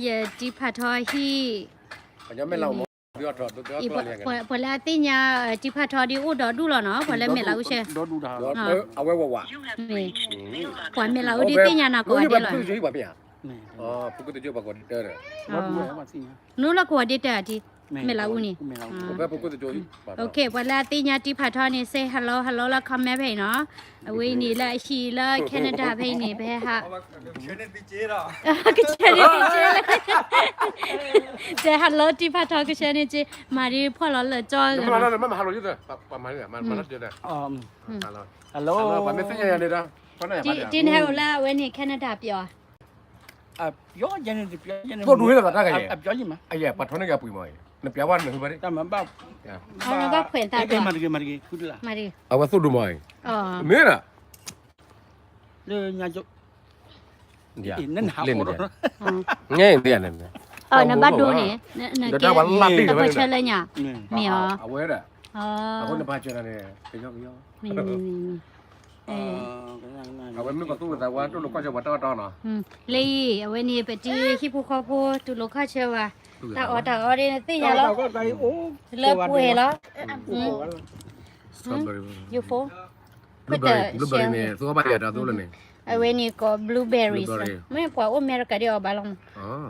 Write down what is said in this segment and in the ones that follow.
ယတံဖးထီဟံၣ်, ပှၤလၢအသ့ၣ်ညါတံဖးထီဒ်အိၣ်ဒီဒူၣ်လီၤနီၤ, ပှၤလၢမဲာ်လးအူဆဲ, ပှၤမဲာ်လးအူဒ်သ့ၣ်ညါနၤကိးဂၤဒဲးလီၤ, နအိၣ်လၢကိးဂၤဒဲးတၢ်အတံ, မဲာ်လးအူန့ၣ်, ပှၤလၢအသ့ၣ်ညါတံဖးထီန့ၣ် say hello hello လၢ comment ဖဲအံၤနီၤ, အဝဲန့ၣ်လၢအဟံၣ်လၢ Canada ဖဲအံၤန့ၣ် ပဟဲဟး ကဆဲန့ၣ်ကဆဲလၢ, တဲ hello တံဖးထီကဆဲန့ၣ်က့, မၤဒ်ဖှီၣ်လီၤလၢကၠီ, တနဟဲအိၣ်လၢအဝဲန့ၣ် Canada ပျီ, သိၣ်ဒူဟ့ၣ်လီၤသးတၢ်ဂၤယဲ, ပှၤထီန့ၢ်က့ၤအပှ့ၤမး, နပျီဝဲနဟုဘၣ်ဒံး, ဘၣ်ဖှဲးသး, အဝဲသိၣ်ဒူမး, မ့ၢ်ဒၣ် နဘၣ်ဒိန့ၣ်, တၢ်ပှၤလၢ်တံၢ်လၢညါ, မ့ၢ်အီၤ, အဝဲဒၣ်, အဃိနပာ်စၢၤတၢ်န့ၣ်, ကယီကယီ, အဝဲမ့ၢ်ပှၤသူၣ်ဝဲသးဝါ တူၢ်လိာ်ခီၣ်ဆၢပှၤတၢ်အီၣ်တၢ်အီနီၤ, လၢအံၤ အဝဲန့ၣ် ပတံဟံၣ်ဖိဃီဖိ တူၢ်လိာ်ခီၣ်ဆၢဝဲ, တၢ်အီၣ်တၢ်အီဒ်သ့ၣ်ညါလီၤ, လၢပှဲၤလီၤ, ယိၤဖိ blueberry န့ၣ် သူအီၣ်ဘၣ်ယၤတၢ်သိလၢန့ၣ်, အဝဲန့ၣ်ကိး blueberries မ့ၢ်ပှၤအိၣ်အမဲရကၤဒ်အီၤဘၣ်လီၤ,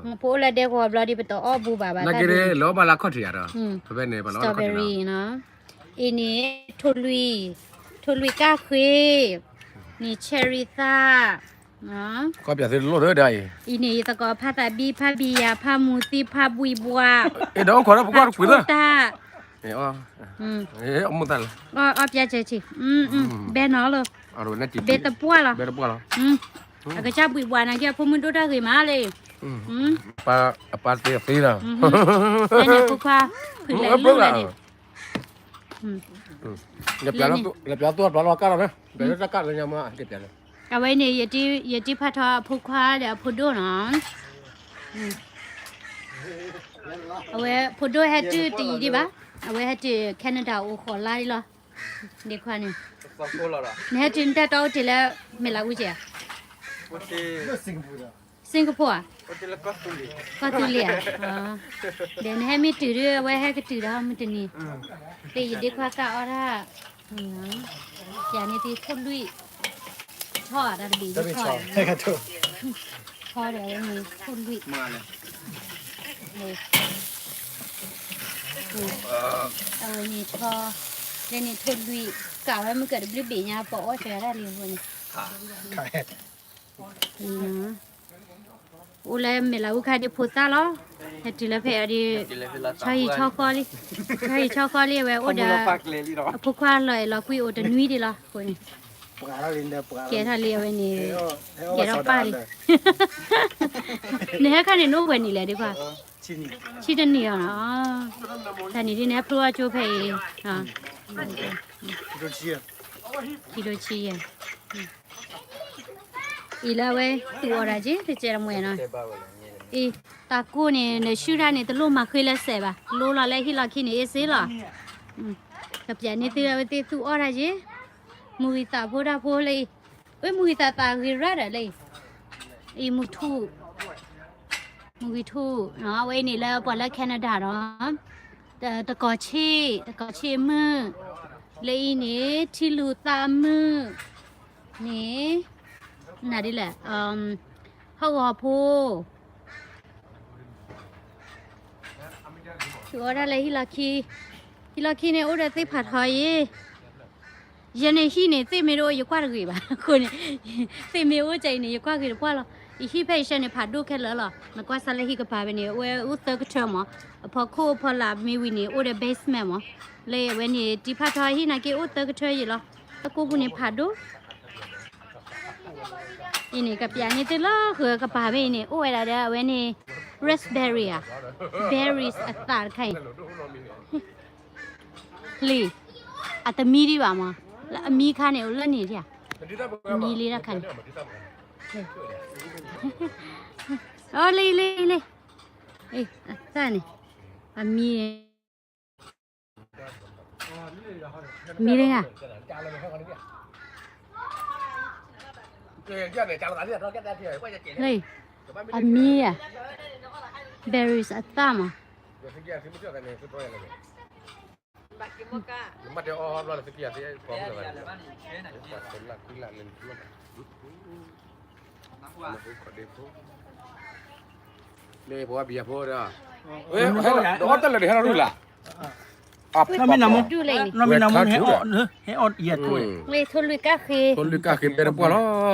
မ့ၢ်ပအိၣ်လၢဒဲကဝီၤဘျီဒ် ပတအီၣ်ဘူးဘၣ်ဘၣ်, လီၤဘၣ်လၢခီၣ်ထံးယၤဒီး, ဖဲဖဲန့ၣ် strawberry နီၤ, အံၤန့ၣ် ထိၣ်လွံၢ်, ထိၣ်လွံၢ်ကၣ်ဃ့, န့ၣ် cherry သၣ် ကီၢ်ပၠးသ့တလိၣ်ဒီးဒၣ်အံၤ, အံၤန့ၣ် ယသကိးဖးသးဘံ ဖးဘံယၤ ဖးမူသံ ဖးဘှံးဘှး, အဲၣ်ဒိးအိၣ်ခိးဒီးဖိခွါတကွံာ်သၢ, အီၣ်မူသၣ်လၢ, အီၣ်ပၠးစဲးဆံး, ဘဲနီၤလီၤ, ဘဲတပှၢ်လီၤ, အကစၢ်ဘှံးဘှးနာ်က့ အဖိမုၣ်ဒိၣ်တၢ်ဂ့ၤမးလၢ, အပၢ်သ့အသ့လီၤ, ဖိခွါ, ဖုးလဲၤလၢန့ၣ် အဝဲန့ၣ် ယတံဖးထီအဖိခွါဒီးအဖိဒိၣ်နီၤ, အဝဲဖိဒိၣ်ဟဲတုၤတယံာ်ဒံးဘၣ်, အဝဲဟဲတုၤ Canada အိၣ်ဃိးလါဒံးလီၤ, ဒ်ခွါန့ၣ်, နဟဲတုၤနတၢ်တီအိၣ်တ့ၢ်လၢမဲာ်လးအူက့ၤဧါ Singapore ဧါ, ကီၢ်သူလ့ၤဧါ, ဒီးနဟဲမ့ၢ်တုၤဒီး အဝဲဟဲကတုၤဒီးမုၢ်တနံၤ, လၢယဒ့ခွါကအီၣ်တၢ်, ယၤန့ၣ်သ့ထိၣ်လွံၢ်, ထီၣ်တၢ်တဘ့ၣ်, ထီၣ်ဒီးအဝဲန့ၣ်ထိၣ်လွံၢ်, အဝဲန့ၣ်ထီၣ်, လၢန့ၣ်ထိၣ်လွံၢ်, ကးဝဲမုၢ်ကၢးတဘျုးဘ့ၣ်ညါ ပအီၣ်စၢၤတၢ်လံအဃိန့ၣ် အိၣ်လၢမဲာ်လးအူခါဒ်ဖိသၣ်လီၤ, ဟဲတုၤလၢဖဲအံၤဒီး, ဆီဟံၣ်ဆီဃီလံ, ဆီဟံၣ်ဆီဃီလံ အဝဲအိၣ်ဒီး, အဖိခွါလီၤအဲၣ်လီၤကွံအိၣ်တနွံဒံးလီၤအဃိန့ၣ်, ကဲထီၣ်လံအဝဲန့ၣ်, ကဲထီၣ်ပၢ်လံ, နဟဲခါန့ၣ်နအိၣ်ပှဲၤနံၣ်လဲၣ်ဒ်ခွါ, ဆံတနံၣ်အီၤနီၤ, တၢ်နံၣ်ဒ်နဟဲဖျိအကၠိဖဲအံၤ, ခံထိဆံယဲၢ် အံၤလၢအဝဲသူၣ်အီၣ်တၢ်က့ၤ တကဲတမှဲနီၤ, အံၤ, တၢ်ကိၢ်န့ၣ် နဆူၣ်တၢ်န့ၣ် တလိၣ်မၤဃ့လၢစဲးဘၣ်, လိလီၤလၢဟံၣ်လီၢ်ခံန့ၣ် အ့စ့လီၤ, ကပျးန့ၢ်သုအဝဲသ့ၣ်သူၣ်အီၣ်တၢ်က့ၤ, မုၢ်ဂံၢ်သးဖိတၢ်ဖိလၢအံၤ, ဝဲမုၢ်ဂံၢ်သးသးဂ့ၤရၣ်ဒီးလၢအံၤ, အံၤမုၢ်ထူၣ် မုၢ်ဂံၢ်ထူၣ်နီၤ, အဝဲအံၤန့ၣ်လၢပှၤလၢ Canada ဒီး, တကီၤဆ့ၣ်, တကီၤဆ့ၣ်မုၢ်, လၢအံၤန့ၣ် ထံလူၤသးမုၢ်, န့ၣ်, နဒ်လဲၣ်, ဟီၣ်ဂီၤဖိ, သူၣ်အီၣ်တၢ်လၢဟံၣ်လီၢ်ခံ, ဟံၣ်လီၢ်ခံန့ၣ်အိၣ်ဒီးသ့ၣ်ဖးထီအံၤ ယဲန့ၣ်ဟံၣ်န့ၣ် သ့ၣ်မ့ၢ်တအိၣ် ယကွၢ်တဂ့ၤဘၣ်, အဃိန့ၣ်, သ့ၣ်မ့ၢ်အိၣ်ကၢ်အံၤန့ၣ် ယကွၢ်ဂ့ၤတပှၢ်လီၤ, ယဟံၣ်ဖဲယဆၢန့ၣ် ဖးဒိၣ်ခဲလၢာ်လီၤ, နကွၢ်စၢ်လၢဟံၣ်ကပၤဖဲန့ၣ် အဝဲအိၣ်သၢကထၢမး, အဖီခိၣ်အဖီလာ်မ့ၢ်ဝံၤန့ၣ် အိၣ်ဒီး basement မး, လၢအဝဲန့ၣ် တံဖးထီဟံၣ်နာ်က့အိၣ်သၢကထၢယံာ်လီၤ, အကိာ်ပူၤန့ၣ်ဖးဒိၣ် အံၤန့ၣ် ကပျးန့ၢ်သုလၢဃုာ်ကပၤဖဲအံၤန့ၣ် အိၣ်ဝဲဒၣ်ဒီးအဝဲန့ၣ် raspberry ဧါ, berries အသၣ်တခါအံၤ, လံ, အတမံဒံးဘၣ်မး, လၢအမံခါန့ၣ် အိၣ်လၢန့ၣ်ဒံးဧါ, မံလံတခါန့ၣ်, အိၣ်လံလံလံ, အသၣ်န့ၣ်, အမံ မံလံဧါ, လံ, အမံၤဧါ, berries အသၣ်မး. ဝဲ ထိၣ်လွံၢ်ကၣ်ဃ့, ထိၣ်လွံၢ်ကၣ်ဃ့ တဲတပှၢ်လီၤ, တဲလၢတဝံၣ်သဝံၣ်ဘဲမး ယကၠီလၢဘ့ၣ်လံ, နီၤလၢတဘ့ၣ်လံဧါ, အဝံၣ်သဝံၣ် ဘၣ်မၤကမ့ၢ်ယၤဒဲး ဘၣ်မၤ ကွၢ်နီၤ မ့ၢ်တနာ်ဒီး တဲသူၣ်လီၤလီၤ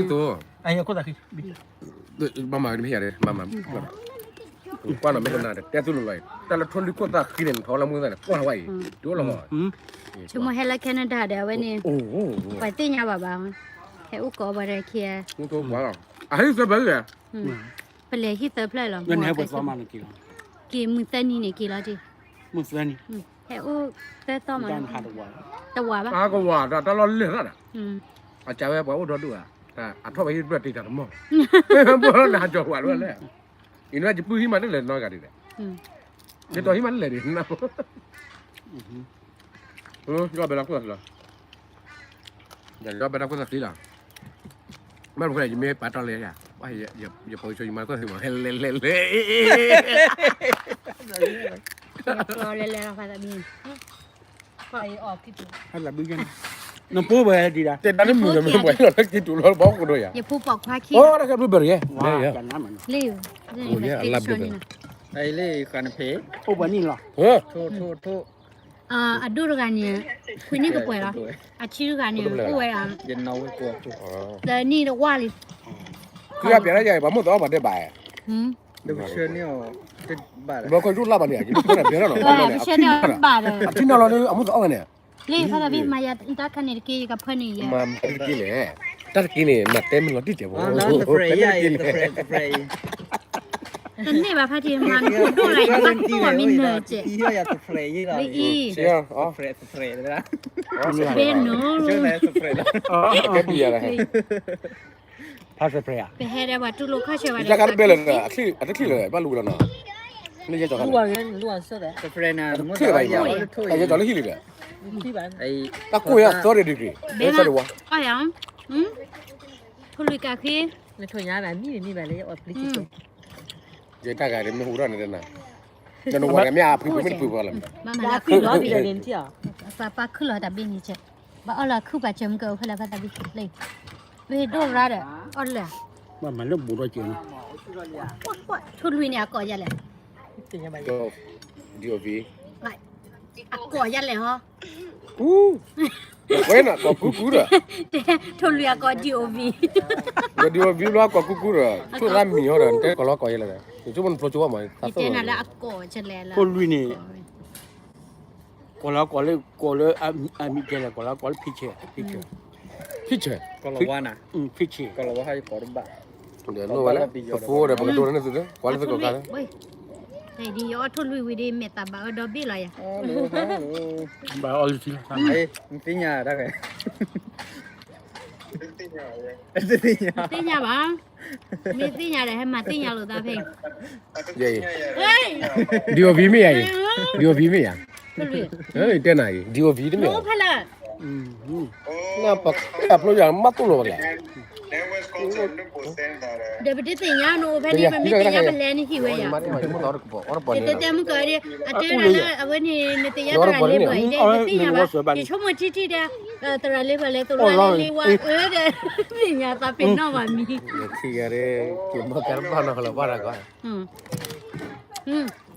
အံၤ တၢ်လၢထိၣ်လွံၢ်ခိၣ်သၣ်ဃံန့ၣ် နထီလၢမုၢ်သၣ်န့ၣ် ကွၢ်ဝဲအံၤ ဒိလီၤမး, ဆိကမိၣ်ဟဲလၢ Canada ဒီး အဝဲန့ၣ် ပှၤသ့ၣ်ညါဘၣ်ဘၣ်, ဟဲအိၣ်ကိးဘၣ်ဒီးခံ, အဟံၣ်သၢဖျၢၣ်ဧါ, ပလဲၤဟံၣ်သၢဖျၢၣ်လီၤ, က့ၤမုၢ်သၢနံၤန့ၣ်က့ၤလီၤတံၢ်, ဟဲအိၣ်သၢသီမး, တဝၤဘၣ်, အကဝၤ တၢ်လီၢ်လဲၢ်သၣ်ဒီး အကဝဲပှၤအိၣ်ဒီဒူၣ်ဧါ, အထီၣ်ဝဲဟံၣ်တဖျၢၣ်တ့ၢ်တၢ်တမီၢ်, ဘၣ်လီၤနၤကၠီၤဝၤလၢလဲၣ်, အံၤန့ၣ်ယပုၢ်ဟံၣ်မးတလဲၤနီတဂၤဒံးဒီး, ယတီၤဟံၣ်မးတလဲၤဒံး, ယဘဲတၢ်ခိၣ်သးသံလီၤ, ယဘဲတၢ်ခိၣ်သးသံလီၤ, မ့ၢ်ပဃဲယမ့ၢ်ပာ်တီၢ်လဲၣ်ယၤ, ယဖိဆိယမၤတခိၣ်သးသံမး ဟဲလဲၤလဲၤလဲၤ လဲၤလဲၤလဲၤ နပိၢ်ဝဲဒံးဒၣ် တဲတၢ်တမုာ်လၢမ့ၢ်ပှၤလီၤလၢက့ၤတူၣ်လီၤဘီကဒိယၤ, ယဖိပိာ်ခွါခံ, အိၣ်တၢ်ခဲဘျုးဘၢၣ်ယဲ, လ့ၣ်, အလၢ်ဘျုးဘၢၣ်, လ့ၣ်, ဃာ်နဖဲ, အိၣ်ပှဲၤနံၣ်လီၤ, အဒိၣ်တဂၤန့ၣ်, ခွံနံၣ်ကပှဲၤလီၤ, အဆံတဂၤန့ၣ် အိၣ်ဝဲဒၣ်, သၢနံၣ်တဝၢ်လံ, ခံဂၤပျဲဒၣ်ယၤ ပှၤမိၢ်သးအီၣ်ပှၤဒဲးဘၣ်, ဘၣ်ခွဲးဒိၣ်လၢ်ဘၣ်န့ၣ်, ပဆဲန့ၣ်ဘၣ်ဒီး, အထံၣ်နီၤလီၤဒီး အမိၢ်သးအီၣ်ဝဲန့ၣ်, လ့ၣ်ဖါသးဘံၣ်မၤယၤတၢ်ခါန့ၣ်တက့ၢ် ယကဖၢနုာ်ယဲ, မၤတက့ၢ်လဲၣ်, တၢ်တက့ၢ်န့ၣ် မၤတဲမုၢ်လီၤတံၢ်ကဲးဖိ, တန့ၢ်ဘၣ်ဖါတံၢ် မၤနခိၣ်ဒိၣ်လၢ ယဘၣ်တူၢ်အီၤမ့ၢ်နၢၤကဲး, လၢအံၤ, ဘဲနိ, ဖါသဖရဲးဧါ, ပဟဲဒီးပှၤတူၢ်လိာ်ခီၣ်ဆၢဘၣ်ဒီး တၢ်ခါတဘဲလၢာ်ဒီး အတချံၣ်လၢာ် ဘၣ်လူၤဒီးနီၤ, လၢယဲကီၤခါ, တချံၣ်လၢာ်ဘၣ်ယဲ, တၢ်ယဲကီၤလၢဟံၣ်လံဒီး, တၢ်ကိၢ်ယၤ thirty degree, ဘဲမး, အီယၤ, ထိၣ်လွံၢ်ကးဃ့, နထိၣ်ညါဘၣ် မံမံဘၣ်လၢယအီၣ်ပျံၤကၠိ ယတၢ်ဂၤဒ်မ့ၢ်ဟူထီၣ်န့ၣ်တနၤ, နနဝၤကမ့ၢ်အဖုဖုမ့ၢ်တဖုဖုလီၤ, ပှၤပာ်ခုၣ်လီၤတၢ်ဘ့ၣ်န့ၣ်, ဘၣ်အီၣ်လီၤခုၣ်ပာ်စၢၤမုၢ်ကအိၣ်ဖဲလဲၣ်ဖါသးဘံၣ်လံ, ဝ့ၢ်ဒိၣ်ရါဒီး, အီၣ်လၢာ်, ဘၣ်မၤလၢဘူးထီၣ်ကၢၤန့ၣ်, ထိၣ်လွံၢ်န့ၣ် အကိးယၤလဲၣ်, DOV, အကိးယၤလဲၣ်ဟီ ဝဲနကိးကူကူဒီး, ထိၣ်လွံၢ်အကိး DOV, ဒီး DOV ဘျီကိးကူကူဒီး ဆိၣ်ရၣ်မံၤဟီဒီး နတဲကိးလီၤကိးယဲလဲၣ်, ယဆိကမိၣ်နဖျိကၠိဘၣ်မး, ယတဲနၤလၢအကိးကလဲၣ်လီၤ, ထိၣ်လွံၢ်န့ၣ်, ကိးလီၤကိးလၢ ကိးလၢအမံၤကဲလဲၣ် ကိးလီၤကိးလၢ ဖံဆဲး, ဖံဆဲး, ဖံဆဲး, ဒီးလိၣ်ဝဲလၢ ပဖိဒီးပကဒိးန့ၢ်သုလၢ ကွၢ်လၢသုကိးခါလၢ ဒ်ယအီၣ်ထိၣ်လွံၢ်ဝံၤဒီး မဲာ်သးဘၣ်အၢဒီဘ့ၣ်လီၤယၤ, ဘၣ်အီၣ်လၢထံလီၤ, နသ့ၣ်ညါတၢ်ဂ့ၤ, သ့ၣ်ညါဘၣ်, မ့ၢ်သ့ၣ်ညါဒီး ဟဲမၤသ့ၣ်ညါလိာ်သးဖဲ, ယဲအံၤ, DOV မ့ၢ်ယၤအံၤ, DOV မ့ၢ်ယၤ, တဲနၤအံၤ DOV တမ့ၢ်, နပှၤဖျိယၤမးတူၢ်လိာ်လဲၣ် ဒီးပတသ့ၣ်ညါနအိၣ်ဖဲန့ၣ် ပမ့ၢ်သ့ၣ်ညါပလဲၤနဟံၣ်ဝဲယၤ, ယတဲတဲမုၢ်ကီးဒီး အတဲနၤလၢအဝဲန့ၣ် နသ့ၣ်ညါသရၣ်လ့ဘၢၣ်အံၤ နသ့ၣ်ညါဘၣ်, ယဆိကမိၣ်ထံထံဒီး သရၣ်လ့ဘၢၣ်လဲၤသိးလီၤလၢလ့ဝါအၢဒီး သ့ၣ်ညါသးပ့ၤနီၣ်ဘၣ်မံၤ, ထံဂၤဒီး က့ၤမီၢ်ကါတဘၣ်နီၤလီၤဘၣ်တၢ်ကီ,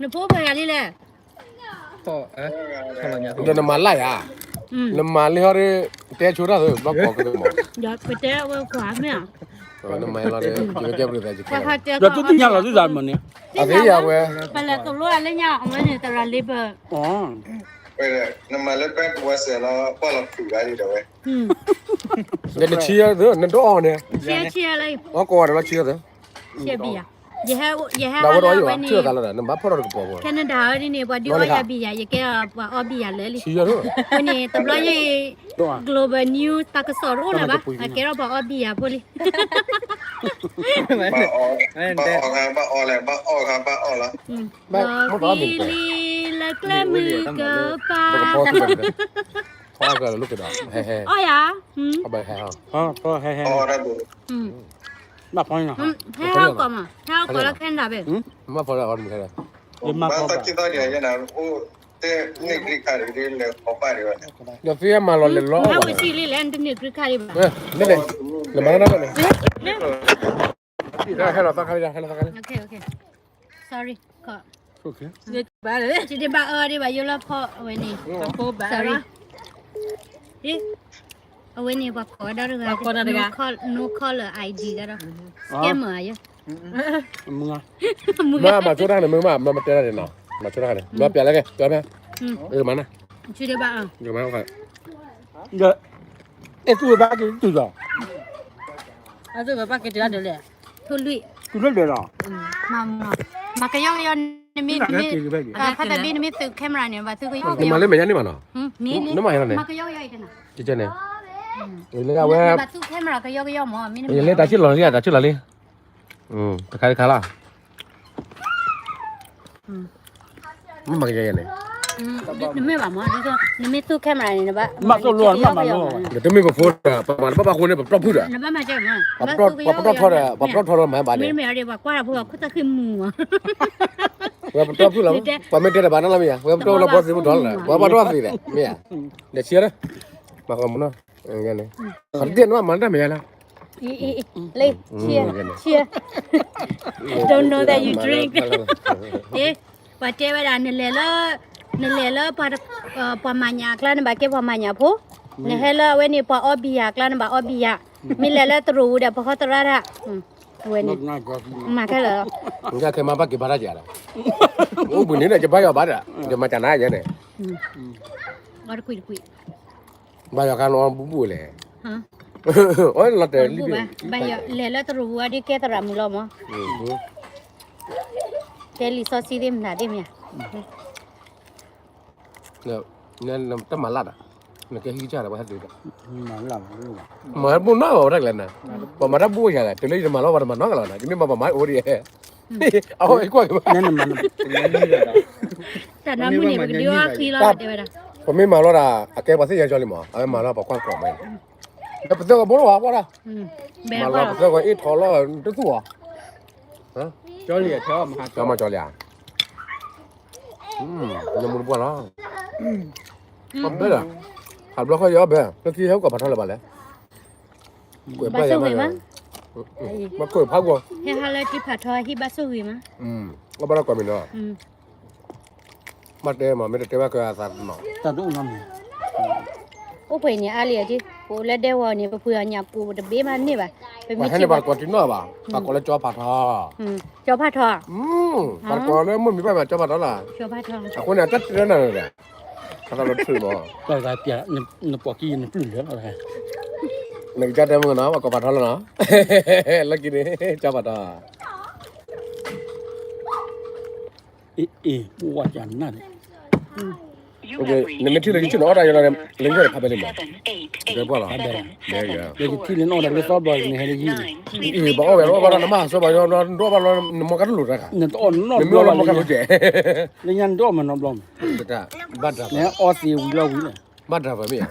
နဖိဖဲဂၤလံလဲၣ် ဒီးနမၤလၢ်ယၤ, နမၤလၢဟီဒီး တဲဆိတၢ်သဘျီကိးကမီၤ, ပတဲဝဲကွၢ်မ့ၢ်ဧါ, နမၤလီၤဒီး ယကဲပရသးယကဲ, ဒီးသူသ့ၣ်ညါလီၤသုသးမးန့ၣ်, အသ့ၣ်ညါဝဲ, ပလဲၤသိးလီၤလၢညါအဝဲန့ၣ် သရၣ်လ့ဘၢၣ်, နမၤလၢပှၤကဝီၤစဲးလီၤ ပှၢ်လီၤဖုးဂၤဒံးဒီးဝဲ, နဆံယၤသၢ နဒိၣ်အီၤန့ၣ်, ဆံယၤလၢ, အီၣ်ကိးဂၤဒီးလီၤဆံယၤသၢ ဆံဘံယၤ, ယဟဲဟးလၢဝဲန့ၣ်, Canada န့ၣ် ပှၤဒုးအီၣ်ယၤဘံယၤ ယကဲပှၤအီၣ်ဘံယၤလၢလံ, အဃိန့ၣ် တဘျီယဲ Global News တၢ်ကစီၣ်တအိၣ်လၢၤဘၣ် အကဲထီၣ်ပှၤအီၣ်ဘံယၤဖိလံ, ဘၣ်အီၣ်ဂၤ ဘၣ်အီၣ်ဂၤ ဘၣ်အီၣ်လီၤ, လီၤဃံလံ လၢကျဲမုၢ်ကပၤ, ဖီကလၢကဒီး ဟဲဟဲ အီယၤ အဘဟဲ ဟဲဟဲ ဘၣ်ဖီနီၤ ဟဲဟဲကီးမး ဟဲဟဲကီးလၢ Canada ဘ့ၣ် ဘၣ်ဖီလၢအီမုၢ်ခဲလၢာ် ဒီးသ့မၤလီၤလဲၤလီၤ ဟဲဝဲဆံးလံလဲၣ် နတန့ၢ် green card ဒံးဘၣ် နမၤနီၢ်ဘၣ်န့ၣ် ဟဲလီၤသီခါလံ ဟဲလီၤသီခါလံ sorry ကဘၣ်အၢဒံးဘၣ် ယိလီၤဖီအဝဲန့ၣ် sorry အဝဲန့ၣ် ပှၤကိးဝဲဒၣ်တဂၤ no caller ID ကဒီး scammer ယ မၤဆိတၢ်န့ၣ် မ့ၢ်မး မၤဆိတၢ်န့ၣ် မ့ၢ်မး မၤမၤတဲတၢ်န့ၣ်နီၤ မၤဆိတၢ်န့ၣ် မၤပျးလဲၣ်ကဲ ကဲမ့ၢ် ကမၤနၤ ဒီး အဲၣ်သူၣ်ဝဲဘၣ်က့ၤတုၤလီၤ အဲၣ်သူၣ်ဝဲဘၣ်က့ၤတုၤလီၤ ထိၣ်လွံၢ် တုၤလီၤဒီးလီၤ မၤကယီကယီ နမ့ၢ် ဖးတၢ်ဘ့ၣ် နမ့ၢ်သုး camera န့ၣ် ဘၣ်သုကယီကယီ နမၤလၢမဲာ်ညါန့ၣ်မးနီၤ နမၤဟဲလီၤန့ၣ် မၤကယီကယီအံၤတနၤ ကဲန့ၣ် လၢအဝဲ ဘၣ်သုး camera ကယီကယီမး မ့ၢ်နမၤ ယလဲၤတၢ်ဆ့ၣ်လီၤလံ တၢ်ဆ့ၣ်လီၤလံ တခါတခါလီၤ မ့ၢ်မၤကယီယၤန့ၣ် နမ့ၢ်ဘၣ်မး နမ့ၢ်သူၣ် camera န့ၣ် နဘၣ် မၤသိၣ်လိ နဘၣ်မၤလိ နတမ့ၢ်ပဖိဒီး ပမၤတဘၣ်ဘၣ်ဃိန့ၣ် ပပတီၢ်ဖုၣ်ဒီး ပပတီၢ်ထီဒီး ပပတီၢ်ထီဒီးမၤဘၣ်န့ၣ် မ့ၢ်မ့ၢ်အီၤဒ် ပှၤကွၢ်တၢ်ဖိ ပှၤခိၣ်သၣ်ဃံမူၤမး ဝဲပတီၢ်ဖုၣ်လီၤ ပှၤမ့ၢ်တဲတဘၣ်နီတမံၤယၤ ဝဲပတီၢ်လၢဘီသ့ၣ်ပတီၢ်လီၤ ပှၤဘၣ်တီၢ်သ့ၣ်ဒီး မ့ၢ်ယၤ ဒီးဆံးဒီး မၤကမူနီၤ န့ၣ် ခီတၢ်နမၤတၢ်မဲာ်ညါလီၤ လ့ cheers cheers don't know that you drink ပှၤတဲဝဲဒၣ် နလဲၤလၢ နလဲၤလၢ ပှၤမၤညၣ်အကျါ နဘၣ်ကဲပှၤမၤညၣ်ဖိ နဟဲလၢအဝဲန့ၣ် ပှၤအီဘံယၤအကျါ နဘၣ်အီဘံယၤ မ့ၢ်လဲၤလၢတရူးဝူဒီး ပဟီသရၣ်တၢ် အဝဲန့ၣ် မၤခဲလၢာ် ခဲမၤဘၣ်က့ၤဘါတၢ်ယၤဒီး အိၣ်ဘှံးန့ၣ်ဒီး ယဘါယွၤဘၣ်ဒီး ယမၤတၢ်နၤယဲန့ၣ် အီတကွံာ်တကွံာ် ဘါယွၤခါနီၤဘူၣ်ဘူၣ်လဲၣ် အီလီၤတဲာ်လံ ဘါယွၤ လဲၤလၢတရူးဝူအဒ်ကဲသရၣ်မုၣ်လီၤမး ကဲလံာ်စီဆှံသ့ၣ်မနုၤသ့ၣ်မ့ၢ် တမၤလၢ်ဒီး နကဲဟံးကစၢ်ဒီး ပှၤဟဲတုၤဒီး မၤဟဲဘူၣ်နီၢ်ဘၣ်ဝဲဒၣ်ကလဲၣ်နၤ ပှၤမၤတၢ်ဘူၣ်ယၤလဲၣ် တုၤလၢယတမၤလီၤ ပှၤတမၤနီၢ်ကလီၤနၤ ယမ့ၢ်မၤပှၤမၤအိၣ်ဒံး အဝဲကွၢ်က့ၤဘၣ် တၢ်နါမုၢ်န့ၣ် ပကဒုးအီၣ်ဃံလီၤ တဲဝဲဒၣ် ပမ့ၢ်မၤလီၤဒၣ် အကဲပှၤသ့ၣ်ညါကၠီလံမး အဝဲမၤလီၤပှၤကွၢ်ကီးမး ပသၢဂီၤဘိလီၤဝဲကွၢ်ဒၣ် မၤလီၤပသၢဂီၤအ့ၣ်ထီၣ်လီၤ တသူၣ်အီၤ ကၠီလံ ကၠီမးကၠီလံ နမူတပှၢ်လီၤ ဘဲလီၤ ဟးဘျီခီယီၤဘဲ လၢခံဟဲကီးဖးထီလၢၤဘၣ်လဲၣ် ကွဲးဘၣ်ယၤဘၣ် ဘၣ်ကွဲးဖးဂီၤ ဟဲဟးလၢခံဖးထီဟံၣ်ဘၣ်ဆိၣ်ဂ့ၤမး အဘၣ်လၢကွၢ်မံၤနီၤ ဘၣ်တဲမး မ့ၢ်တတဲဘၣ်ကသးတနီၤ တၢ်တအိၣ်နီတမံၤ အိၣ်ပှဲၤန့ၣ်အါလံအက့ ပအိၣ်လၢဒဲဝီၤန့ၣ် ပဖှံအီၤညၣ်ပူၤတဘ့ၣ်မးန့ၢ်ဘၣ် ပမ့ၢ်ပှၤတကိးတုၤနီၣ်ဘၣ် ပှၤကိးလၢကၠီဖးထီ ကၠီဖးထီ ပှၤတကိးလၢမုၢ်မံၤဘၣ်မး ကၠီဖးထီလီၤ အဃိန့ၣ် အတၢ်တဲနၤဒီး အသးလီၤတချုးမး နပှၤကံၢ်နပျုၢ်လၢလီၤ နကစၢ်တဲမုၢ်နီၤ ပှၤကိးဖးထီလီၤနီၤ လၢကံန့ၣ် ကၠီဖးထီ အ့ၣ် အ့ၣ် ပဝဲကနၣ်န့ၣ် နမ့ၢ်ထံၣ်လၢယဆူၣ်န့ၣ် အီၣ်တၢ်ယလီၤန့ၣ် လၢယဆူၣ်န့ၣ် ဖးပဲလံမး တဲပှၢ်လီၤ လၢယထံၣ်လၢနအီၣ်တၢ်လၢသီဘျီန့ၣ် ဟဲလၢယံၤ ဘၣ်အီၣ်ဝဲ အီၣ်ဘၣ်လီၤ နမၤဟးစီဘၣ်ယီ နဒိၣ်ဘၣ်လီၤ နမီၢ်ကတလိာ်တၢ်ခါ နမ့ၢ်အီၣ်လၢမီၢ်ကတလိာ်ကဲ လၢညါနဒိၣ်မးနီတဘျီမး ဘၣ်ဒၣ် နအီၣ်သ့ဝံၤလီၤဝံၤလီၤ ဘၣ်ဒၣ်ဝဲမ့ၢ်ဧါ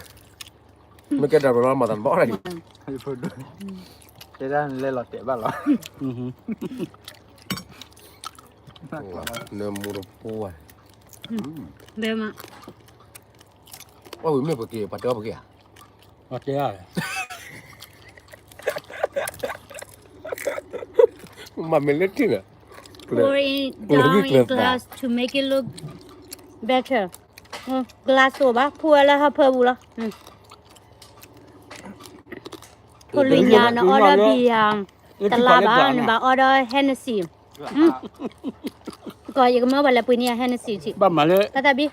မ့ၢ်ကဲဒၣ်ပျီလီၤမၤသးနဘၣ်အီၣ်ဒၣ် တဲဒၣ်နလဲၤလီၤတဲာ်ဘၣ်လီၤ နမူတပှၢ် ဘဲမး အီၣ်ဝံၤမ့ၢ်ပက့ၤ ပှၤတဲအီၣ်ပက့ၤဧါ ပှၤတဲအီၣ် မၤမ့ၢ်လၢထံၣ်န့ၣ် Pour it down in glass to make it look better. Glass အိၣ်ဘၣ် ဖှူဝဲလၢဟီၣ်ဖၢပူၤလီၤ ဖိလွံၢ်ညါ နအီဒီး beer တလါဘၣ် နဘၣ်အီဒီး Hennessy ကီး ယကမၢပှၤလဲၤပှ့ၤန့ၢ်ယၤ Hennessy ထံး ဘၣ်မၤလၢ ဘၣ်သး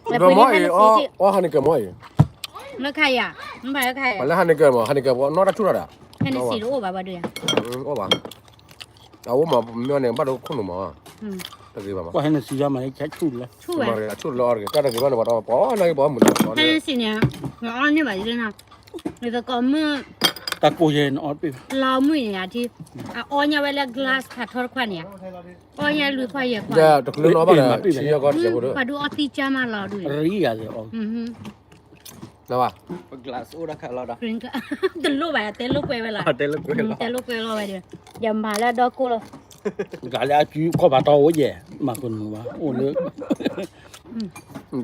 ဘံ လဲၤပှ့ၤန့ၢ် Hennessy ထံး အီ Heineken မ့ၢ်အံၤ လၢခါယၤ မ့ၢ်ဘၣ်လၢခါယၤ ပှၤလၢ Heineken မ့ၢ် Heineken ပှၤနီၢ်တၢ်ဆူၣ်ထီၣ်ဒီး Hennessy တအိၣ်ဘၣ်ဘၣ်ဒုးယၤ အိၣ်ဘၣ် အအိၣ်မ့ၢ်မ့ၢ်န့ၣ် ဘၣ်ဒိခိၣ်နူာ်မ့ၢ် တဂ့ၤဘၣ်မ့ၢ် ပှၤ Hennessy ယၤမၤလၢဆါဆူၣ်လၢ ဆူၣ်ဝဲ ဆူၣ်လၢအီၤတဂ့ၤ တၢ်တဂ့ၤဘၣ်န့ၣ် ပှၤတပှၤနီၢ်က့ၤပှၤမုၢ်န့ၣ် Hennessy န့ၣ် နအီန့ၢ်ဘၣ်ယၤလၢနၤ နသကိးမုၣ် တၢ်ကိၢ်ယဲၢ်နအီတပ့ၢ်ဘၣ် လီၤမုၢ်န့ၣ်ယၤထံ အအီညါဝဲလၢ glass ဖးထီတခွါန့ၣ် အီညါလွံၢ်ခွါယဲၢ်ခွါ တချုးနီၣ်ဘၣ်ဒီး ဆံယဲၢ်ကီၢ်တစဲးဖိဒီး ပှၤဒုးအီသံကၢ်မးလီၤဒုး ရံယၤလီၤ အီ လီၤဘၣ်, glass အိၣ်ဒၣ်ခါလီၤဒီး, တလိၣ်ဘၣ် တဲလိာ်ကွဲဝဲလီၤ, တဲလိာ်ကွဲလီၤ, တဲလိာ်ကွဲလီၤဝဲဒီး, ယမၤလၢအဒီကိၢ်လီၤ, ဂၤလၢအစုခီၣ်ဖးထီအိၣ်ယဲၢ်, မၤဃုနူဘၣ်, အိၣ်လၢ,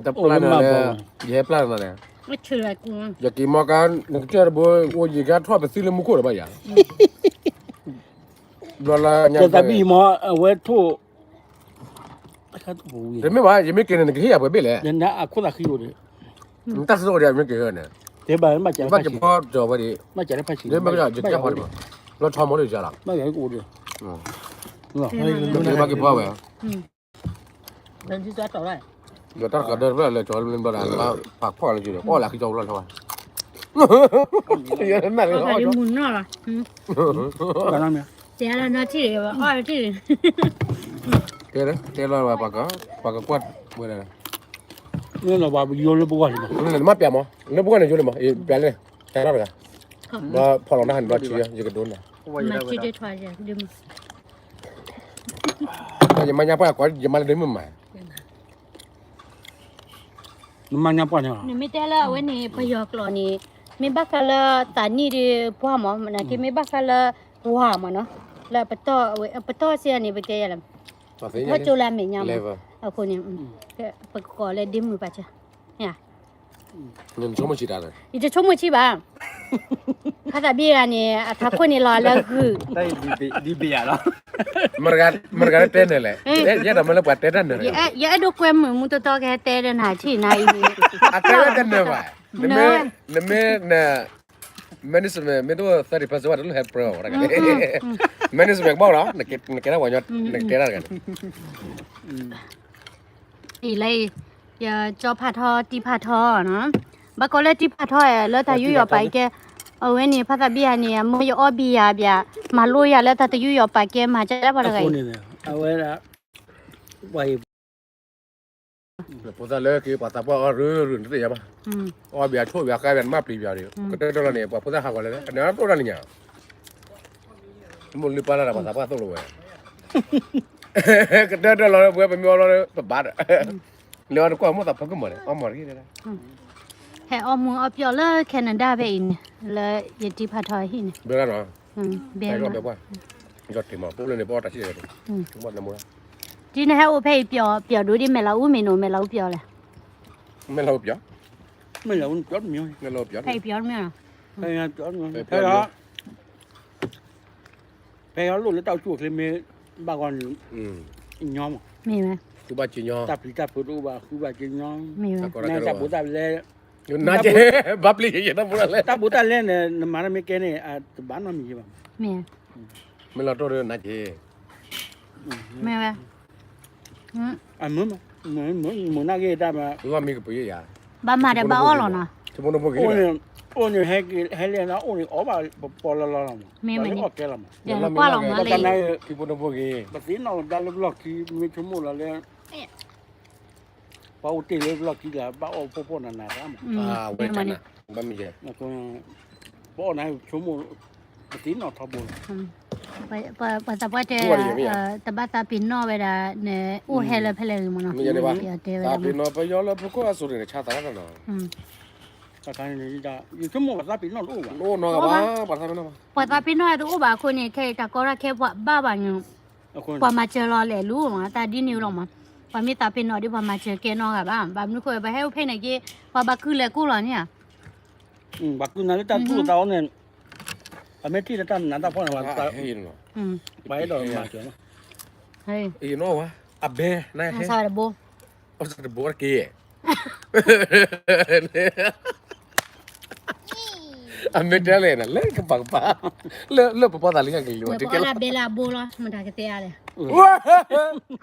တပျၢ်နၤလဲၣ်, ယဟဲပျၢ်နၤလဲၣ်, ယက့ၤမီကါ, နကစၢၢ်တဘိ, အိၣ်ယကါထီၣ်ပသံလၢမူခိၣ်လၢၤဘၣ်ယၤ, ဘျီလၢညါ, တၢ်သးဘံၣ်မ့ၢ်အဝဲထိၣ် တမ့ၢ်ဘၣ်, ယမ့ၢ်က့ၤန့ၣ် နကဟ့ၣ်ယၤပှဲၤဘ့ၣ်လဲၣ်, အခိၣ်သးဃံအိၣ်ဒီး, နတၢ်စ့ၢ်ကီးဒီးမ့ၢ်က့ၤဟဲန့ၣ်, တဲဘၣ်, ဘၣ်က့ၤဖီဒီးဝဲဒီး, ဘၣ်က့ၤဖီဝဲ, လီၤထီမီၤလၢယၤလီၤ, ဘၣ်က့ၤဖီဝဲ, ဒီးတၢ်တကးဒၢဖဲလဲၤကၠီၤလၢဘျီဒီး ပာ်ဖှိၣ်လၢကၠီၤဒီး အီၣ်လၢခံကၠီၤလီၤထီဝဲ, ယဲမုၢ်နီၢ်လီၤ, တဲလီၤနီၢ်ထံၣ်, တဲလီၤ, ပှၤကကွၢ်ဝဲဒၣ်, မ့ၢ်လီၤပှၤယိလၢပဂီၢ်လံ, မ့ၢ်ပျးမး လၢပဂီၢ်န့ၣ်ယိလၢမး ပျးလဲၣ်, တၢ်ထီၣ်တဂၤ, ဒီးဖီၣ်လီၤတၢ်ဟးန့ၣ်ဘျီထံ, ယကဒိနၤ ယမါညါပှၢ်ကီး ယမါလၢဒ့မုၢ်မး, နမါညါပှၢ်န့ၣ်လီၤ, နမ့ၢ်တဲလၢအဝဲန့ၣ် ပယီၤကျိာ်န့ၣ်, မ့ၢ်ဘၣ်ဃးလၢသးနံၣ်ဒီးပှၢ်မး, နာ်က့မ့ၢ်ဘၣ်ဃးလၢ ဝါမးနီၤ, လၢပတီၢ်စ့ၢ်န့ၣ် ပတဲယၤလၢ, ပတီၢ်ကၠိလၢအမဲာ်ညါမး, အဃိန့ၣ်, ပကကိးလၢဒ့မုၢ်ပာ်စၢၤ, ယတဆိကမိၣ်ဆံးဘၣ်, ဖါသးဘံၣ်ဂၤန့ၣ် အထးခိၣ်န့ၣ်လီၤလၢဂုၢ်, ဒ်ဘ့ယၤလီၤ, မတၤဂၤလၢတဲနၢၤလဲၣ်, ယအဲၣ်ဒိးမၢလၢပှၤတဲတၢ်နၢၤ, ယအဲၣ်ဒိးကွဲမုာ်မူတီတီကဟဲတဲဒီးနၤထံၣ်နၤအံၤန့ၣ်, အတဲဝဲတနၢၤဘၣ်, နမ့ၢ်, နမ့ၢ်န management မ့ၢ်တအိၣ် thirty percent ဘၣ် တလိၣ်ဟဲပြၢအီၤ, န management ကဘၣ်လီၤ, နကဲတၢ်ပှၤညီ, နကတဲတၢ်တဂၤန့ၣ် အံၤလၢ, ယကၠီဖးထီတံၢ်ဖးထီနီၤ, ဘၣ်ကီးလၢတံၢ်ဖးထီလၢတၢ်ယူးယီၣ်ပာ်ကဲ, အဝဲန့ၣ် ဖါသးဘံၣ်ဂၤန့ၣ် အမၢယအီၣ်ဘံယၤဘၣ်, မၤလိယၤလၢတၢ်တယူးယီၣ်ပာ်ကဲ မၤကဲဒၣ်ပှၤတဂၤအံၤ, အဝဲဒၣ်, ပှၤအံၤ ဖိသၣ်လၢက့ၤ ပှၤသးပှၢ်အီၣ်ရုရု နတသ့ၣ်ညါဘၣ်, အီၣ်ဘံယၤဆိၣ်ဘံယၤဃါဘံယၤ နမၢပျံၤဘံယၤဒီး ကတၢၢ်တၢၢ်လီၤန့ၣ် ပှၤဖိသၣ်ဟးဂီၤလၢ အန့ၣ်အီၣ်တၢ်နံၤညါ, မိၢ်လုၢ်ပၢ်လၢ်ဒီး ပှၤသးပှၢ်သိၣ်လိာ်ဝဲ, ကတၢၢ်တၢၢ်လီၤ ပဝဲပမ့ၢ်အီၣ်လီၤ ပဘၣ်ဒီး, လၢအီၤတကွၢ်မိၢ်သးဖၢကမီၤန့ၣ် အီၣ်မီၤတဂ့ၤ, ဟဲအီၣ်မူအီၣ်ပျီလၢ Canada ဖဲအံၤန့ၣ် လၢယတံၢ်ဖးထီဟံၣ်န့ၣ်, ဘဲလီၤ, ဘဲလီၤ, ယီၤတ့ၢ်မး ပအိၣ်လၢန့ၣ် ပအီၣ်တၢ်ဆံၣ်, ဒ်နဟဲအိၣ်ဖဲအံၤပျီ, ပျီဒိၣ်ဒ်မဲာ်လးအူမ့ၢ်နီၤ, မဲာ်လးအူပျီလဲၣ်, မဲာ်လးအူပျီ, မဲာ်လးအူပျီတမံၤ, မဲာ်လးအူပျီ, ဖဲအံၤပျီတမံၤ, ဖဲအံၤပျီတမံၤ, ဖဲအံၤလိၣ်လၢတၢ်အိၣ်ဆူၣ်အိၣ်ချ့မ့ၢ်ဘၣ်ဂီၢ်န့ၣ်, ညီမး, မ့ၢ်ဝဲ, ဃုဘၣ်က့ညီ, တၢ်ပျံၤတၢ်ဖုးတအိၣ်ဘၣ် ဃုဘၣ်က့ညီ, မ့ၢ်ဝဲ, တၢ်ဘိးတၢ်လဲ, ဘၣ်ပျံၤယဲ တၢ်ဘိးတၢ်လဲ, တၢ်ဘိးတၢ်လဲန့ၣ် နမၤတၢ်မ့ၢ်ကဲန့ၣ် တဘၣ်နီတမံၤဘၣ်, မ့ၢ်, မ့ၢ်လီၤတိၢ်ဒီးနၤက့ မ့ၢ်ဝဲ, အမုၢ်, မုၢ်နၢ်ဂ့ၤတၢ်မး, လီၢ်မံကပှ့ၤယၤ, ဘၣ်မၤဒီးဘၣ်အီၣ်လီၤနီၤ, အိၣ်န့ၣ်, အိၣ်န့ၣ်ဟဲက့ၤဟဲလဲၣ်နီၤ အိၣ်န့ၣ်အီၣ်ဘၣ်ပီလီၤလီၤလီၤမး, မ့ၢ်မ့ၢ်န့ၣ်, ကွၢ်လီၤမးလၢ, ပသ့ၣ်နီၣ်လီၤဒၣ်လၢဘျီၣ်ခံ မ့ၢ်ဆိကမိၣ်လီၤလၢ ပှၤအိၣ်တ့ၢ်လၢဘျီၣ်ခံလၢ ဘၣ်အီၣ်ဖှိၣ်ဖှိၣ်နးနးတၢ်မး, ဝဲတၢ်နၤ, ဘၣ်မ့ၢ်ယဲ, ပအီၣ်နၤဆိကမိၣ်, ပသ့ၣ်နီၣ်ထီဘိလီၤ, ပှၤသးပှၢ်တဲ, တဘၣ်သးပ့ၤနီၣ်ဝဲဒၣ်, အိၣ်ဟဲလၢဖဲလဲၣ်ဂ့ၤမးနီၤ, တဲဝဲဒၣ်, သးပ့ၤနီၣ်ပယီၤလၢဖိခိၣ်အစိၤန့ၣ် ဆါသးတၢ်နီၤ, ယဆိကမိၣ်ပှၤသးပ့ၤနီၣ်တအိၣ်ဘၣ်, တအိၣ်နီတဂၤဘၣ်, ပှၤသးပ့ၤနီၣ်တအိၣ်ဘၣ်အဃိန့ၣ် ခဲအံၤတၢ်ကီတၢ်ခဲပှၤဘၣ်ဘၣ်ညါ ပှၤမၤစၢၤလီၤလဲာ်လူၤမး တၢ်ဒ်န့ၣ်လီၤမး, ပှၤမ့ၢ်သးပ့ၤနီၣ်ဒီး ပှၤမၤစၢၤကဲနီတဂၤဘၣ်, ဘၣ်မနုၤဃိ ပှၤဟဲအိၣ်ဖဲန့ၣ်က့ၤ ပှၤဘၣ်ကုၢ်လဲၤကိၢ်လီၤန့ၣ်ဧါ, ပှၤကုၢ်နၤလၢတၢ်သူၣ်တၢ်အီၣ်န့ၣ်, ပမ့ၢ်ထံၣ်လၢတၢ်နးတၢ်ဖှီၣ်န့ၣ်, ပှၤအဲၣ်ဒိးမၤစၢၤလီၤ, အဘဲ, အဆၣ်တဘိ, အဆၣ်တဘိတက့ၢ် အမ့ၢ်တဲလဲၣ်နၤ လၢကပၤကပၤ, လၢပပီသးလံကကလံၤဝဲ ပအီၣ်လၢအဘဲလၢအဘိလီၤ မတၤကတဲအါလဲၣ်,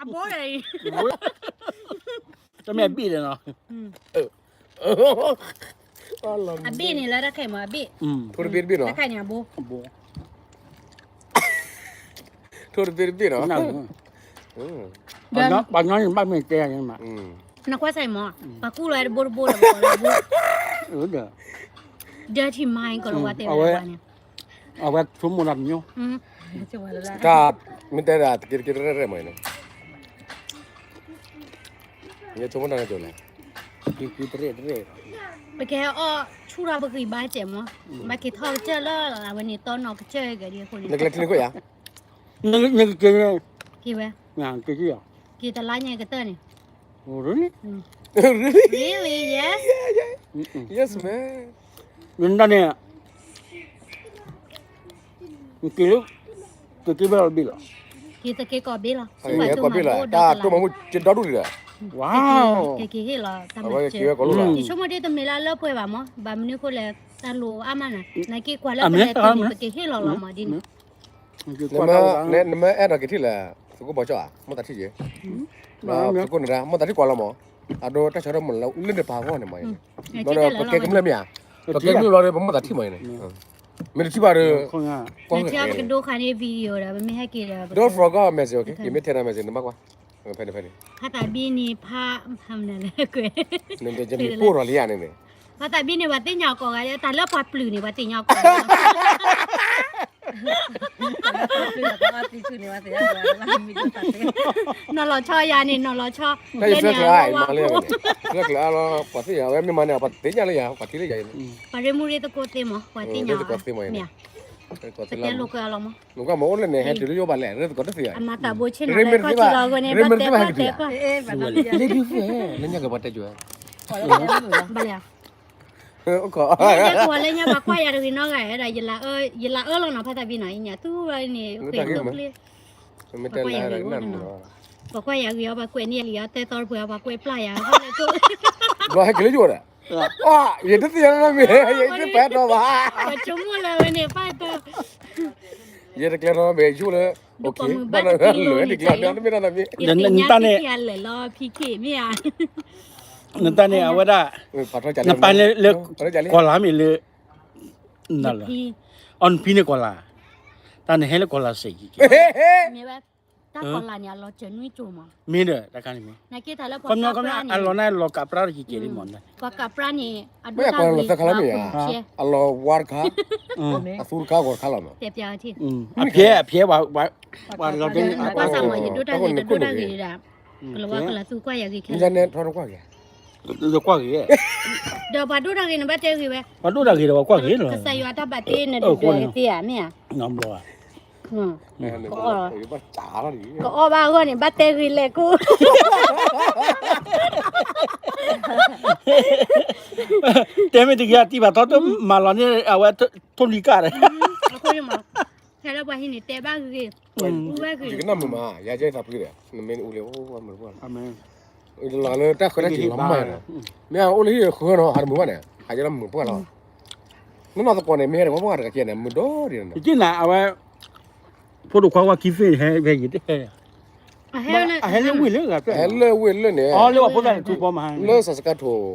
အဘိဒီးအံၤ, တမ့ၢ်အဘ့ၣ်ဒီးနီၤ, အဘ့ၣ်န့ၣ်လၢတၢ်ခဲအံၤမး အဘ့ၣ်, ထိၣ်တဘ့ၣ်တဘ့ၣ်နီၤ, တၢ်ခဲအံၤန့ၣ်အဘိ, ထိၣ်တဘ့ၣ်တဘ့ၣ်နီၤ, ပှၤညီန့ၣ်ဘၣ်မ့ၢ်တဲန့ၣ်မး, နကွၢ်စၢ်အံၤမး, ပှၤကူၣ်လီၤဝဲတဘိတဘိဒီး ပှၤလီၤဘိ, dirty mind ကလီၤဝဲတဲဝဲန့ၣ်, အဝဲဆိကမိၣ်တၢ်တမံၤ, တၢ်မ့ၢ်တဲဒၣ်တက့တက့တရဲၣ်ရဲၣ်မးန့ၣ်, ယဆိကမိၣ်တၢ်န့ၣ်ကၠိလဲၣ်, က့ၤက့ၤတရ့ၣ်တရ့ၣ်, ပကဟဲအီၣ်ဆူၣ်ထီၣ်ပဂံၢ်ဘါစဲးမး, ဘၣ်က့ၤထီၣ်ကစၢၢ်လၢအဝဲန့ၣ်တီနီၢ်ကစၢၢ်ဂၤဒ်အဃိန့ၣ်, နကလဲၤထံန့ၣ်ကွဲးယၤ, နကက့ၤ, က့ၤဝဲ, က့ၤက့ၤယၤ, က့ၤတလါညါကတၢၢ်န့ၣ်, Oh, really? Really? Really? Yes. Yes, man. နတၢ်န့ၣ် က့ၤလၢ, က့ၤက့ၤဘဲလီၤဘ့ၣ်လီၤ, က့ၤတက့ၤကီၢ်ဘ့ၣ်လီၤ, က့ၤကီၢ်ဘ့ၣ်လီၤ, တၢ်တိၢ်မၤမူၢ်ကဒီဒူၣ်လံဒီး, Wow. က့ၤက့ၤဟ့ၣ်လီၤတၢ်မၤစၢၤ, က့ၤဆိကမိၣ်ဒ်တမ့ၢ်လၢအလၢပှဲၤဘၣ်မး, ဘၣ်မနုၤအဃိလဲၣ်, တၢ်လိၣ်အါမးနၤ, နက့ၤကွၢ်လၢပလဲၤတုၤန့ၣ် ပက့ၤဟ့ၣ်လီၤလီၤမးဒ်န့ၣ်, နမ့ၢ်အဲၣ်ဒိးက့ၤထံၣ်လဲၣ်, သုးခိၣ်ဘီကၠီၣ်ဧါ, မိၢ်သးထံၣ်က့ၤ, သုးခိၣ်န့ၣ်ဒၣ် မိၢ်သးထံၣ်ကွၢ်လီၤမး, အဒိတၢ်ဆၢထၢၣ်မုၢ်လၢနပာ်ဂီၢ်န့ၣ်မး, ဒီးပကဲကမျၢၢ်မ့ၢ်ဧါ, ပကဲကမျၢၢ်လီၤဒီး ပမိၢ်သးထံၣ်မးန့ၣ်, မ့ၢ်တထံၣ်ဘၣ်ဒီး, နထံၣ်ပကဒိဃာ်န့ၣ် video ဒီး ပမ့ၢ်ဟဲက့ၤဒီး, Don't forget message, okay? ယမ့ၢ်ထဲနၤ message နဘၣ်ကွၢ်, ဖဲန့ၣ်ဖဲန့ၣ်, ဖါသးဘံန့ၣ် ဖါမနုၤလဲၣ်ကွဲး, နမ့ၢ်ပိၢ်ထီၣ်လံဧါန့ၣ်န့ၣ်, ဖါသးဘံန့ၣ် ပှၤသ့ၣ်ညါကိးဂၤဒဲး, တၢ်လၢပှၤပျုၤန့ၣ် ပှၤသ့ၣ်ညါကိးဂၤဒဲး နီၢ်လီၤဆီယၤန့ၣ် နီၢ်လီၤဆီ, တၢ်ယဆၢကျၢၤအါမးလၢ, ဆၢကျၢၤအါလီၤ, ပှၤသ့ၣ်ညါဝဲမ့ၢ်မၤန့ၣ် ပှၤသ့ၣ်ညါလၢယၤ, ပှၤထံၣ်လၢယၤ, ပှၤရ့မူရ့သကိးသ့မး ပှၤသ့ၣ်ညါဝဲ, မ့ၢ်ဧါ, တတဲလိာ်ကွဲအလီၤမး, နကွၢ်မ့ၢ်အိၣ်လၢန့ၣ် ဟဲတုၤလၢယအိၣ်ဘၣ်လဲၣ်, ရ့သကိးတသ့, အမၤသးဘိဆ့ၣ်နီၤ ရ့မ့ၢ်တသ့ဘၣ်, ရ့မ့ၢ်တသ့ဘၣ်ဟဲက့ၤ, လ့ဒုးဖဲ, လၢညါက့ၤပှၤတဲကၠိၤ, ဘၣ်လၢ ယဲယဲကွၢ်လၢညါ ပှၤကွၢ်ယၤတဂ့ၤနီတဂၤဒီး ယလၤအၢလီၤနီၤ ဖါသးဘံနီၤ အံၤညါ သူဝဲန့ၣ် ကွဲးနီၣ်ကျ့, ပှၤကွၢ်ယၤဂ့ၤအီၤနီၤ, ပှၤကွၢ်ယၤဂ့ၤအီၤ ပှၤကွဲးန့ၢ်လံအီၤ တဲသီတပှဲၤ ပှၤကွဲးပျၢ်ယၤ ဖဲလဲၣ်ကိး, ယတသ့ၣ်ညါနီတမံၤ ယတပာ်ထီၣ်ဘၣ်, ပှၤဆိကမိၣ်လၢဝဲန့ၣ် ပာ်တီ ယတကျဲထီၣ်မ့ၢ်ယိၣ်လၢ, ဒ်ပှၤမုၢ်ဘၣ်တသ့လီၤန့ၣ် တမ့ၢ်နီတမံၤ, နတၢ်န့ၣ်, လၢာ်လီၤ ဖံးက့ၤမ့ၢ်ဧါ, နတၢ်န့ၣ် အဝဲဒၣ်, နပာ်လၢ, ကီၤလၤမ့ၢ်လၢ, နဖံ, အီၤနဖံန့ၣ်ကီၤလၤ, တၢ်နဟဲလၢကီၤလၤစဲးက့ၤ, တၢ်ကီၤလၤန့ၣ် အလီၤစၢၤနွံကၠိမး, မ့ၢ်ဒီး တၢ်ခါန့ၣ်မ့ၢ်, ခီပညီ အလီၤန့ၣ် အလီၤကးပြၢ်တက့ၤက့ၤလံမး, ပှၤကးပြၢ်န့ၣ်, အဒိၣ်တၢ်ဂ့ၤ, အလီၤဝါတခါ, အသူတခါဂီၤတခါလီၤမး, အဖျဲၣ်, အဖျဲၣ်, ပှၤလီၤတဲန့ၣ် ပှၤစၢ်မး ယဒိၣ်တၢ်ဂ့ၤ တဒိၣ်တၢ်ဂ့ၤဒၣ်, ကလၤဝါကလၤသူကွၢ်ယၤဂ့ၤခဲ, ကွၢ်ဂ့ၤ, ဒီးပှၤဒိၣ်တၢ်ဂ့ၤန့ၣ် ဘၣ်တဲဂ့ၤဝဲ, ပှၤဒိၣ်တၢ်ဂ့ၤဒီး ပှၤကွၢ်ဂ့ၤလီၤ, ကစၢ်ယွၤတၢ်ဘၣ်တ့န့ၣ် ဒုၣ်ဒွဲၣ်သ့ဧါ မ့ၢ်ဧါ, ကအီၣ်ဘၣ်အဂီၢ်န့ၣ် ဘၣ်တဲဂ့ၤလဲၣ်ကိး, တဲမ့ၢ်တဂ့ၤ အတံၢ်ဘၣ်ထီၣ်တမၤလီၤန့ၣ် အဝဲထိၣ်လံၤကၢ်ဒီး, ဟဲလၢပှၤဟံၣ်န့ၣ် တဲဘၣ်ဂ့ၤ, အူဘၣ်ဂ့ၤ, ယကနၣ်မုာ်မး ယၤယဲသးဖှံဒီး နမ့ၢ်နအူလံ အိၣ်မုာ်တပှၢ်လီၤ, လၢတၢ်ဃၢတၢ်က့ၤလီၤမး, မ့ၢ်အအိၣ်လၢဟံၣ်ဃၢနီၤ ဟးတမုာ်ဘၣ်န့ၣ် ဟးယဲလီၤမုာ်ပှၢ်လီၤ, နနီၢ်သကိးန့ၣ် မ့ၢ်ဟဲတဝီပှၢ်တကးကဲန့ၣ် မုာ်ဒိၣ်ဒံးန့ၣ်, ယကနၣ်အဝဲ, ဖိဒိၣ်ခွါဝါခံသ့ၣ်ဟဲဖဲယံၤ တဟဲ, အဟဲလၢဝ့ၢ်လၢဂၤ, ဟဲလၢဝ့ၢ်လၢန့ၣ်, လၢစၢစကါထိၣ်,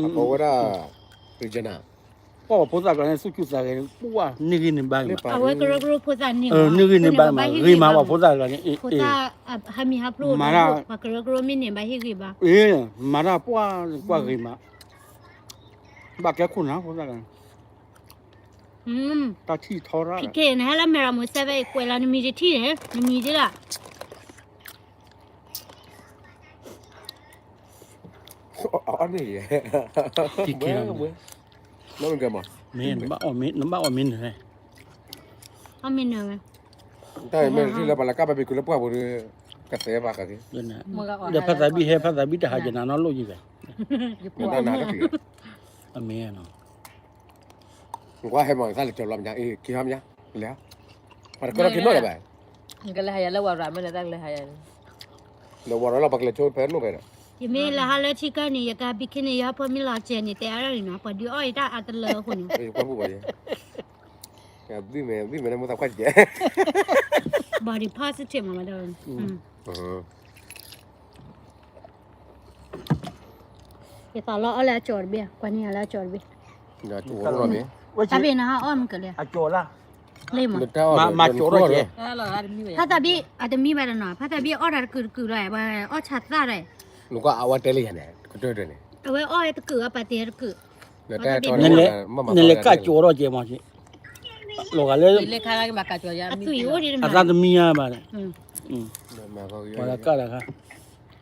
အဝဲဒၣ်, ပှၤဖိသၣ်ကျါန့ၣ် သူၣ်ဆူၣ်သးဂဲၤ, ပှၤန့ၢ်ဂံၢ်န့ၢ်ဘါဂ့ၤမး, အဝဲကရၢကရိဖိသၣ်န့ၣ်, န့ၢ်ဂံၢ်န့ၢ်ဘါဂ့ၤမး ဂ့ၤမး ပှၤဖိသၣ်ကျါန့ၣ်, ဖိသၣ်, ဟးမံၤဟးဖျိး, ပှၤကရၢကရိမ့ၢ်န့ၢ်ဘါဟ့ၣ်ဂံၢ်ဘါ, မၤတၢ်ပှၢ်ကွၢ်ဂ့ၤမး, ဘၣ်ကဲခိၣ်နၢ်ဖိသၣ်ကျါန့ၣ်, တၢ်ထံၣ်ထီရၣ်, ဖံးက့ၤ နဟဲလၢမဲၢ်ရမူစဲဖဲအံၤ ကွဲးလီၤနမံၤတထံၣ်န့ၣ် နမံၤဒ်လီၤ, အန့ၣ်, နဘၣ်အီၣ်မ့ၤနၢၤ, အီၣ်မ့ၤနၢၤဝဲ, တၢ်မ့ၢ်တထံၣ်လၢပှၤလၢကဘၣ်ဘံကူလၢပှၢ်ပူၤဒီး, ကသဲဘၣ်ကသ့, ဒီးဖါသးဘံဟဲ ဖါသးဘံတဟးကနၤနီတလိၣ်ယံၤဘၣ်, အမ့ၢ်နီၤ ကွၢ်ဟဲမၤသးလၢကၠီၤလီၤမညါ အ့ၣ် က့ၤဟါမညါ, လဲၤ, ပှၤတကရၢက့ၤနီၣ်လၢၤဘၣ်, ကလဲၤဟးယၤလၢဝၤရၤမ့ၢ် လၢတၢ်ကလဲၤဟးယၤန့ၣ်, လၢဝၤရၤလီၤ ပှၤကလဲၤဆိဖဲနိၣ်ဖဲဒီး, ယမ့ၢ်လဲၤဟးလၢထံကၢၢ်န့ၣ် ယကဘံခ့န့ၣ် ယဟီၣ်ဖိမ့ၢ်လီၤစဲၤန့ၣ် တဲအါထီၣ်န့ၣ်နီၤ ပှၤဒုးအီၣ်ယတၢ်အါတလၢအဃိန့ၣ်, ယကွၢ်ပူၤပှၤယဲ, ဘံၣ်မဲာ် ဘံၣ်မဲာ်လၢမိၢ်သးကွၢ်ကဲ, body positive မးဒီး ယသးလီအီၣ်လၢအကၠီၤတဘ့ၣ်, ကွၢ်န့ၢ်ယၤလၢအကၠီၤတဘ့ၣ်, တၢ်ဘ့ၣ်နဟးအီၣ်မ့ၢ်ကလဲၣ်, အကၠီၤလၢ်, လ့ၣ်မး, မၤကၠီၤထီၣ်ကဲ, ဖါသးဘံ အတမံဘၣ်တနီၤ ဖါသးဘံအီၣ်တၢ်တကုာ်တကုာ်လီၤ, အဝဲအီၣ်ဆၣ်သၣ်ဒီး, နကွၢ်အဝဲတဲလၢယၤန့ၣ် ကတၢၢ်တၢၢ်န့ၣ်, အဝဲအီၣ်တကုာ်အပာ်တ့ၢ်တကုာ်, နလဲၤကၠီၤထီၣ်ကဲမး, လီၤဂာ်လၢ, အသၣ်တမံဘၣ်, ပှၤကၢ်တခါ,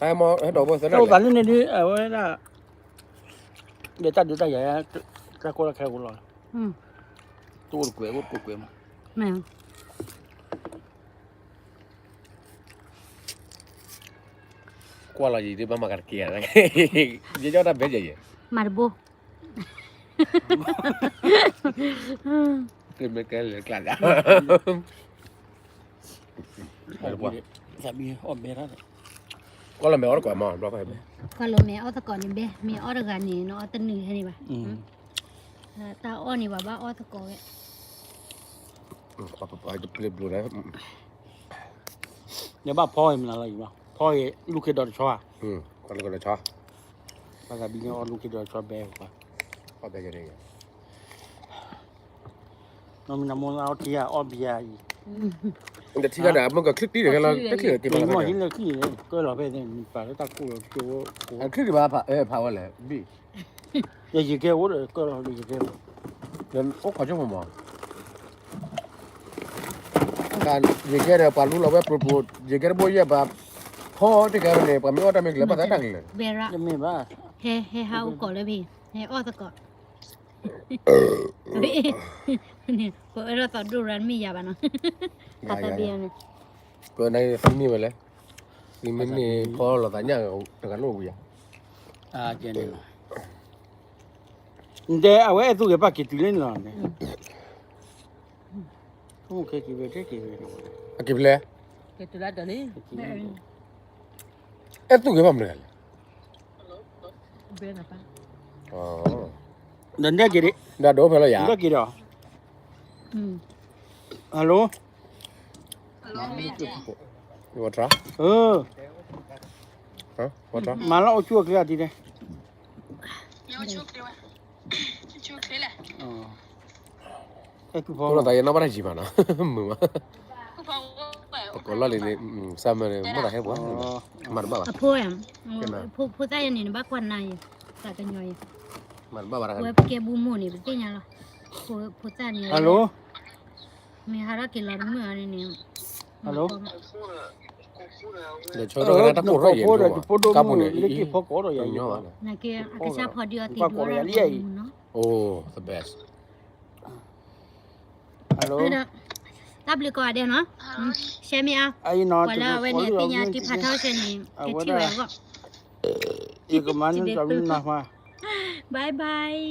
တၢ်မ့ၢ်ဟဲဒီးဘၣ်သၢနၢ်လၢ တၢ်အိၣ်သးန့ၣ်န့ၣ်ဒုး အဝဲဒၣ် ဒီးတၢ်ဒုးတၢ်ယၤ တၢ်ကိၢ်လီၤခဲကိၢ်လီၤ, တအိၣ်တကွဲး အိၣ်တကွဲးကွဲးမး, ကွၢ်လီၤယံၤဒုး ဘၣ်မၤကတက့ၢ်, ယဲယီၣ်တၢ်ဘဲယဲယဲ, မၤတဘိ မ့ၢ်ကဲလၢကျါ, ကွၢ်လီၤမဲာ်အီၣ်တကိးမး, ကွၢ်လီၤမဲာ်အီၣ်သကိးန့ၣ်ဘဲ, မ့ၢ်အီၣ်တဂၤန့ၣ် နအီၣ်တနုာ်ဟဲန့ၣ်ဘၣ်, တၢ်အီၣ်န့ၣ်ဘၣ်ဘၣ်အီၣ်သကိးဝဲ, ပျ့ၤဘျိး နဘၣ်ဖီအံၤမနုၤလီၤအံၤ, ဖီအံၤလူၢ်ခ့ဒီးတဆီဧါ, ပှၤသးဘံန့ၣ်အီၣ်လူၢ်ခ့ဒီးတဆီဘဲ, အီၣ်ဘဲယဲန့ၣ်, နီၢ်မံၤနီၢ်မိၢ်လၢအီၣ်ထံဂၤအီၣ်ဘံယၤအံၤ, တထံၣ်ဂၤဒီး မ့ၢ်ကချံၣ်တံၢ်တဂၤလီၤ တချံၣ်တံၢ်မးလီၤ, မ့ၢ်ဟံးလၢချံၣ်န့ၣ် ကၢၢ်လီၤဖဲန့ၣ် ပာ်လၢတၢ်ကိၢ်လီၤကၠိ, ချံၣ်တံၢ်ဘၣ်ဖးဝဲလဲၣ် ဘံၣ် ယယကဲအိၣ်ဒီးကၢၢ်လီၤ ယကဲအိၣ်, အိၣ်ခိးဆိကမိၣ်မး, ယကဲဒီးပှၤလူလီၤဝဲပျိပျိ, ယကဲတဘိယဲၢ်ဘၣ်, ဖီတကဲန့ၣ် ပှၤမ့ၢ်အီၣ်တၢ်မ့ၢ်ကလဲၤဘၣ်သးတၢ်ကလဲၤ, တမ့ၢ်ဘၣ်, ဟဲဟဲဟးအိၣ်ကိးလၢဖဲ, ဟဲအီၣ်သကိး, ပအဲၣ်ဒိးသးဒိၣ်ရၢ်မ့ၢ်ယၤဘၣ်နီၤ, သးသးဒ့န့ၣ်, ပနသံမ့ၢ်ဝဲလဲၣ်, သံမ့ၢ်န့ၣ်ဖီလီၤသးညၣ်တဂၤလိၣ်ဝံၤဧါ, တဲအဝဲအဲၣ်သူၣ်ဂဲၤပၢ်က့ၤတုၤလၢန့ၣ်လီၤ, က့ၤဖဲလဲၣ်, အဲၣ်သူၣ်ဂဲၤဘၣ်မနုၤလဲၣ်, ဘဲနပၢ်, ဒီးနဲၣ်က့ၤဒံး, ဒီးဒိဖဲလီၤယၤ, နဲၣ်က့ၤဒီး, hello, ဝီထရၣ်, မၤလၢအိၣ်ဆူၣ်အိၣ်ချ့အီၤဒ်လဲၣ်, အဲၣ်ကူၣ်ဖီလီၤသးယဲနီၣ်ဘၣ်တၢ်ယံၤမးနီၤ, မုာ်မး, တကိးလီၢ်လံၤန့ၣ်, စၢ်မၢန့ၣ် မ့ၢ်တၢ်ဟဲပှၤ, မၤတဘၣ်ဘၣ်, အဖိ, ဖိသၣ်ယဲန့ၣ် နဘၣ်ကွၢ်နၤယဲ, သးကညီၤယဲ, မၤတဘၣ်ဘၣ်, ဝဲပကဲဘူးမိၢ်န့ၣ် ပသ့ၣ်ညါလီၤ, ဖိသၣ်န့ၣ်, hello, မ့ၢ်ဟးထီၣ်က့ၤလီၤတမုာ်အီၤန့ၣ်, hello, ဒီးဆိကတၢၢ်တၢ်ကိၢ်ထီၣ်ယဲ, ကါပူၤန့ၣ်, လ့က့ၤဖီကိးဒီးယၤ, ကဲ, အကစၢ်ဖီဒုးအီသံးဒုးအီဒၣ်မုာ်နီၤ, အိၣ်, the best, hello, တၢ်ဘျုးကိးဂၤဒဲးနီၤ, ရှဲမ့ၢ်အါ, ပှၤလၢအဝဲန့ၣ် အသ့ၣ်ညါတံဖးထီၣ်ရှဲန့ၣ် ကထံၣ်ဝဲအဂီၢ်, ယကမၤန့ၢ်တၢ်မနၤ, bye bye,